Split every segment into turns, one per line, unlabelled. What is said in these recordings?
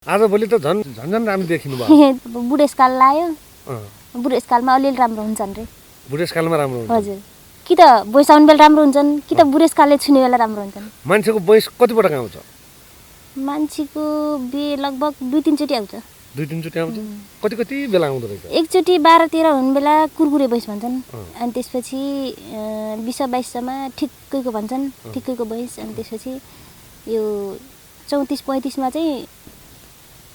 आजभोलि त झन् राम्रो देखिनु भयो।
बुढेसकाल लाग्यो, बुढेसकालमा अलिअलि राम्रो हुन्छन् रे।
बुढेसकालमा राम्रो हुन्छ?
हजुर, कि त भोइस आउने बेला राम्रो हुन्छन् कि त बुढेसकालले छुने बेला राम्रो हुन्छन्।
मान्छेको भोइस कतिपटक आउँछ?
मान्छेको लगभग 2-3 चोटि आउँछ।
2-3 चोटि आउँछ? कति बेला आउँदो रहेछ?
एकचोटि 12-13 हुने बेला कुरकुरे भोइस भन्छन्, अनि त्यसपछि 20-22 ठिक्कैको भन्छन्, ठिक्कैको भोइस। अनि त्यसपछि यो 34-35 मा चाहिँ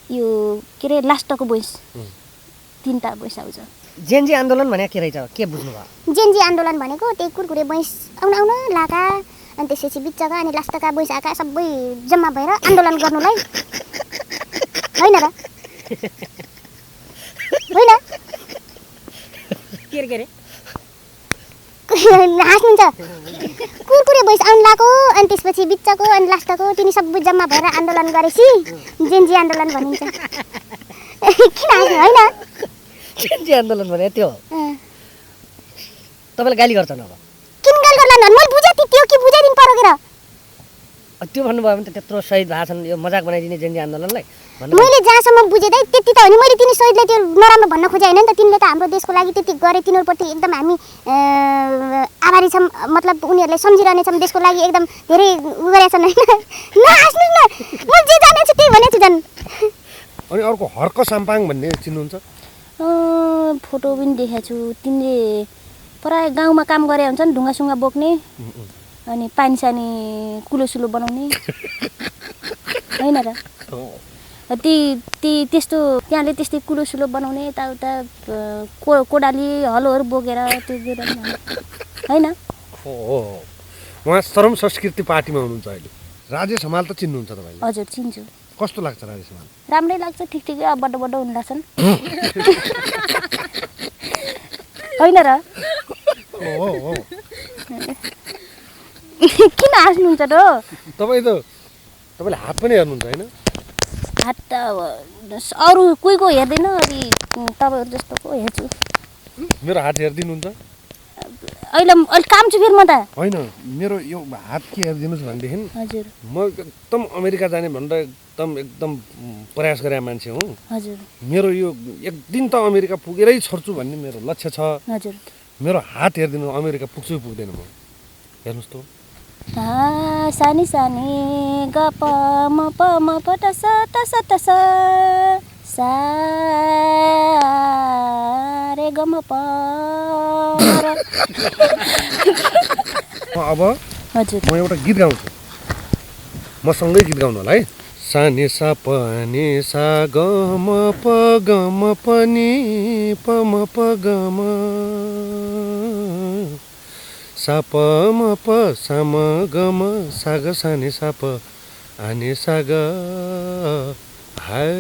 यो के रे लास्टको भोइस, 3टा भोइस आउँछ।
जेनजी आन्दोलन भने के रहेछ, के बुझ्नु भयो?
जेनजी आन्दोलन भनेको त्यही कुरकुरे भोइस आउन लाका, अनि त्यसपछि बिचका अनि लास्टका भोइस आका सबै जम्मा भएर आन्दोलन गर्नुलाई होइन र? होइन
के रे
हाँस्नुहुन्छ? कुरकुरे भोइस आउन लाको अनि त्यसपछि बिचको अनि लास्टको तिनी सबै जम्मा भएर आन्दोलन गरेपछि जेनजी आन्दोलन भनिन्छ। किन हाँस्नु? होइन
जेनजी आन्दोलन भने त्यो तपाईले गाली गर्छन्? अब
किन गाली गर्ला? मैले बुझे त्यो कि बुझाइदिनु पर्यो के र?
त्यो भन्नुभयो भने त त्यत्रो शहीद भएको छन्, यो मजाक बनाइदिने जेनजी आन्दोलनलाई
मैले जहाँसम्म बुझेदै त्यति त हो नि। मैले तिनी शहीदले त्यो नराम्रो भन्न खोजे होइन नि त। तिनले त हाम्रो देशको लागि त्यति गरे, तिनीहरूप्रति एकदम हामी आभारी छौँ, मतलब उनीहरूले सम्झिरहनेछौँ, देशको लागि एकदम धेरै उ गरेका छन् होइन। नहाँस्नु न, म जे जाने छु त्यही भनेको छु झन्।
अनि अर्को हर्क साम्पाङ भन्ने चिन्नुहुन्छ?
फोटो पनि देखेको छु। तिनले प्राय गाउँमा काम गरे हुन्छन्, ढुङ्गासुङ्गा बोक्ने अनि पानी सानी कुलोसुलो बनाउने होइन र? त्यस्तो त्यहाँले त्यस्तै कुलोसुलो बनाउने, यताउता कोडाली हलोहरू बोकेर त्यो होइन।
उहाँ श्रम संस्कृति पार्टीमा हुनुहुन्छ अहिले। राजेश हमाल त चिन्नुहुन्छ तपाईँले?
हजुर चिन्छु।
कस्तो लाग्छ राजेश हमाल?
राम्रै लाग्छ, ठिकै बड्डो हुन लाग्छन् होइन र? किन हाँस्नुहुन्छ त?
तपाईँले हात पनि हेर्नुहुन्छ होइन?
हात त अरू कोहीको हेर्दैन, अनि तपाईँहरू जस्तोको हेर्छु।
मेरो हात हेरिदिनुहुन्छ?
अहिले काम छु फेरि म त।
होइन, मेरो यो हात के हेरिदिनुहोस् भनेदेखि
हजुर
म एकदम अमेरिका जाने भनेर एकदम प्रयास गरे मान्छे हुँ।
हजुर
मेरो यो एक दिन त अमेरिका पुगेरै छोड्छु भन्ने मेरो लक्ष्य छ।
हजुर
मेरो हात हेरिदिनु, अमेरिका पुग्छु पुग्दैन म, हेर्नुहोस् त।
सानी सानी गप म प म प ट स त स त स सा रे ग म प र।
अब
हजुर
म एउटा गीत गाउँछु, मसँगै गीत गाउनु होला है। सानी सा पनि सा ग म प नि प म प ग म सा प म प सा म ग म सा ग सा नि सा प अनि सा ग हाय।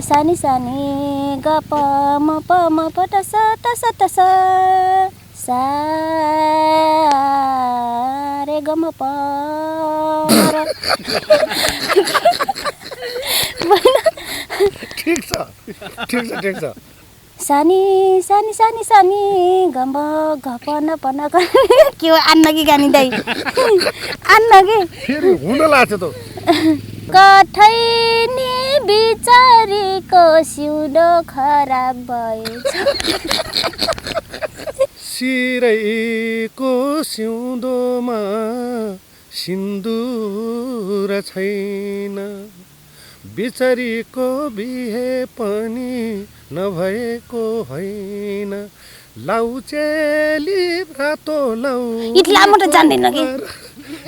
सानी सानी ग प म प ट स त स सा रे ग म प र।
ठिक छ।
सानी सानी सानी सानी गम्ब घप न पन के हो आन्न कि गानी दाइ आन्न के
फेरि हुन लाग्छ त।
कठैनी बिचारीको सिउँदो खराब भएछ,
सिरैको सिउँदोमा सिन्दुर छैन, बिचारीको बिहे पनि नभएको होइन, लाउचेली भातो लाउ
इतला म त जान्दैन कि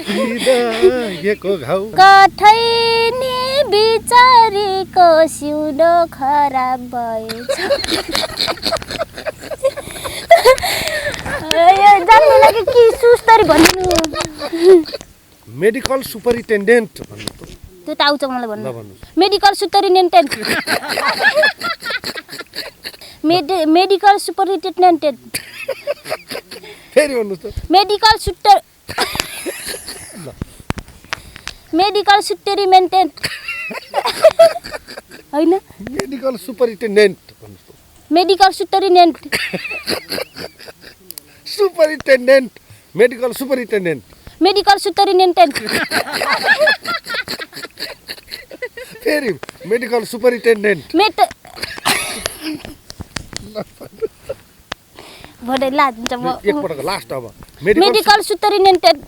हृदयको घाउ।
कठैनी बिचारीको सिउँदो खराब भएछ। जान्दैन कि सुस्तरी भन्नु।
मेडिकल सुपरिन्टेन्डेन्ट भन्नु त।
त्यो त आउँछ मलाई भन्नु। मेडिकल सुपरिन्टेन्डेन्ट मेडिकल सुपरिन्टेन्डेन्ट
फेरि भन्नुहोस् त।
मेडिकल सुपरिन्टेन्डेन्ट होइन,
मेडिकल सुपरिन्टेन्डेन्ट भन्नुहोस् त।
Medical superintendent
medical superintendent
medical superintendent
फेरि मेडिकल सुपरिन्टेन्डेन्ट
भोटे लाज हुन्छ म
एकपटक लास्ट अब
मेडिकल सुपरिन्टेन्डेन्ट